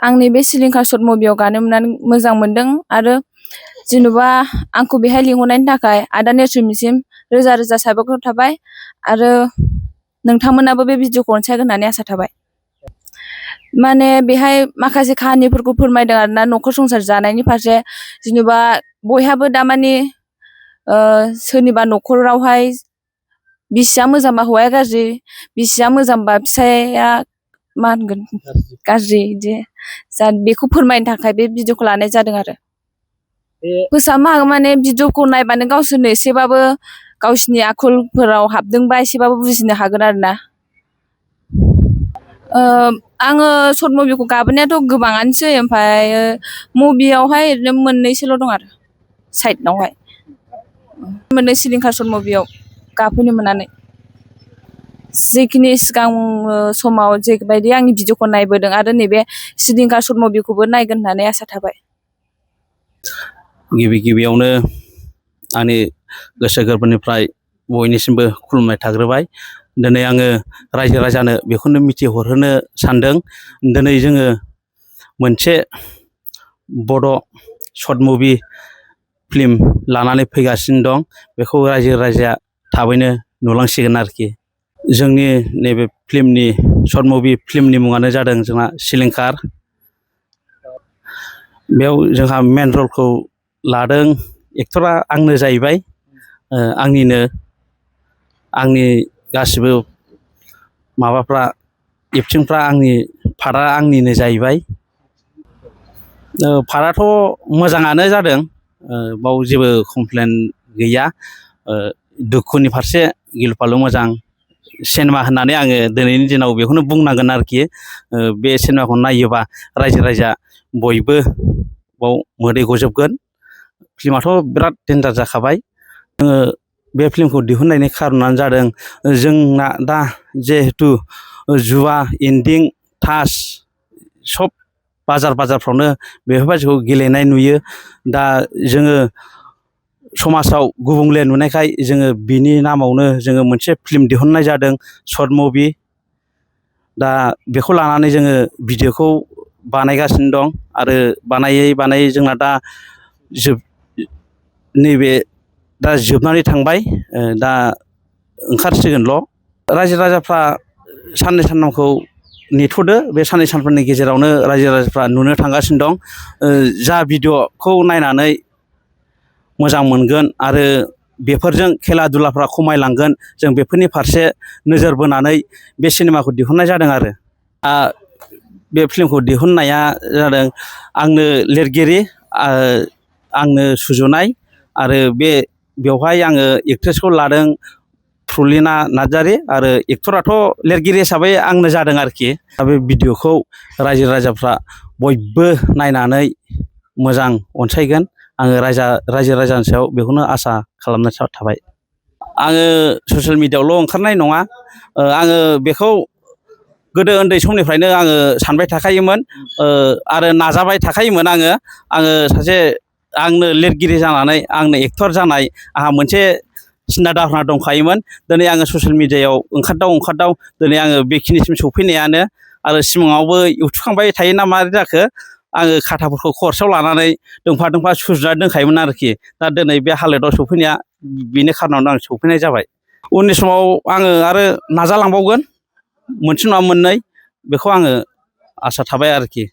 आंनि बे सिलिंखार शर्ट मुभियाव गानो मोननानै मोजां मोनदों आरो जेन'बा आंखौ बेहाय लिंहरनायनि थाखाय आदा नेर्सोननिसिम रोजा रोजा साबायखर थाबाय आरो नोंथांमोनाबो बे भिडिअखौ अनसायगोन होननानै आसा थाबाय। माने बेहाय माखासे काहानिफोरखौ फोरमायदों आरोना न'खर संसार जानायनि फारसे जेन'बा बयहाबो दामानि सोरनिबा न'खरावहाय बिसिया मोजांबा हौवाया गाज्रि, बिसिया मोजांबा फिसाया मा होनगोन गाज्रि बिदि जा बेखौ फोरमायनो थाखाय बे भिडिअखौ लानाय जादों आरो फोसाबनो हागौ माने भिडिअखौ नायबानो गावसोरनो एसेबाबो गावसिनि आखलफोराव हाबदोंबा एसेबाबो बुजिनो हागोन आरोना। आङो शर्ट मुभिखौ गाबोनायाथ' गोबाङानोसै ओमफ्राय मुभियावहाय ओरैनो मोननैसोल' दं आरो साइडआवहाय मोननै सिलिंखार शर्ट मुभियाव गाफैनो मोननानै जिखिनि सिगां समाव जेबायदि आंनि भिडिअखौ नायबोदों आरो नैबे सिलिंखार शर्ट मुभिखौबो नायगोन होननानै आसा थाबाय। गिबियावनो आंनि गोसो गोरबोनिफ्राय बयनिसिमबो खुलुमनाय थाग्रोबाय। दिनै आङो रायजो राजानो बेखौनो मिथिहरहोनो सानदों, दिनै जोङो मोनसे बड' शर्ट मुभि फिल्म लानानै फैगासिनो दं। बेखौ रायजो राजाया थाबैनो नुलांसिगोन आरोखि। जोंनि नैबे फिल्मनि शर्ट मुभि फिल्मनि मुङानो जादों जोंहा सिलिंखार। बेयाव जोंहा मेन रलखौ लादों, एक्टरा आंनो जाहैबाय। आंनि गासिबो माबाफ्रा एक्टिंफ्रा पार्टआ आंनिनो जाहैबाय। पार्टआथ' मोजाङानो जादों, बाव जेबो कमप्लेन गैया। दुखुनि फारसे गिलु फालु मोजां सिनेमा होननानै आङो दिनैनि दिनाव बेखौनो बुंनांगोन आरोखि। बे सिनेमाखौ नायोबा रायजो राजा बयबो बाव मोदै गजोबगोन। फिल्माथ' बिराद डेन्जार जाखाबाय। बे फिल्मखौ दिहुननायनि खारनानो जादों जोंना दा जिहेथु जुवा, एन्डिं, तास सब बाजारफ्रावनो बेफोरबायदिखौ गेलेनाय नुयो। दा जोङो समाजाव गुबुंले नुनायखाय जोङो बिनि नामावनो जोङो मोनसे फिल्म दिहुननाय जादों शर्ट मुभि। दा बेखौ लानानै जोङो भिडिअखौ बानायगासिनो दं आरो बानायै जोंना दा नैबे दा जोबनानै थांबाय, दा ओंखारसिगोनल'। रायजो राजाफ्रा साननै सानथामखौ नेथ'दो। बे साननै सानथामनि गेजेरावनो रायजो राजाफ्रा नुनो थांगासिनो दं। जा भिडिअखौ नायनानै मोजां मोनगोन आरो बेफोरजों खेला दुलाफ्रा खमायलांगोन, जों बेफोरनि फारसे नोजोर बोनानै बे सिनेमाखौ दिहुननाय जादों आरो। बे फिल्मखौ दिहुननाया जादों आंनो लिरगिरि, आंनो सुजुनाय आरो बेवहाय आङो एक्ट्रेसखौ लादों प्रलिना नार्जारि आरो एक्टराथ' लिरगिरि हिसाबै आंनो जादों आरोखि। दा बे भिडिअखौ रायजो राजाफ्रा बयबो नायनानै मोजां अनसायगोन, आङो रायजो राजानि सायाव बेखौनो आसा खालामनाय थाबाय। आङो ससियेल मिडियायावल' ओंखारनाय नङा, आङो बेखौ गोदो उन्दै समनिफ्रायनो आङो सानबाय थाखायोमोन आरो नाजाबाय थाखायोमोन। आंनो लिरगिरि जानानै आंनो एक्टर जानाय आंहा मोनसे सिन्था धारना दंखायोमोन। दिनै आङो ससियेल मिडियायाव ओंखारदाव दिनै आङो बेखिनिसिम सफैनायानो। आरो सिमाङावबो एवथुखांबाय थायो ना मारै जाखो, आङो खाथाफोरखौ खरसायाव लानानै दोंफा सुजुनानै दोनखायोमोन आरोखि। दा दिनै बे हालोदाव सफैनाया बेनि खारनावनो आं सफैनाय जाबाय। उननि समाव आङो आरो नाजालांबावगोन, मोनसे नङा मोननै, बेखौ आङो आसा थाबाय आरोखि।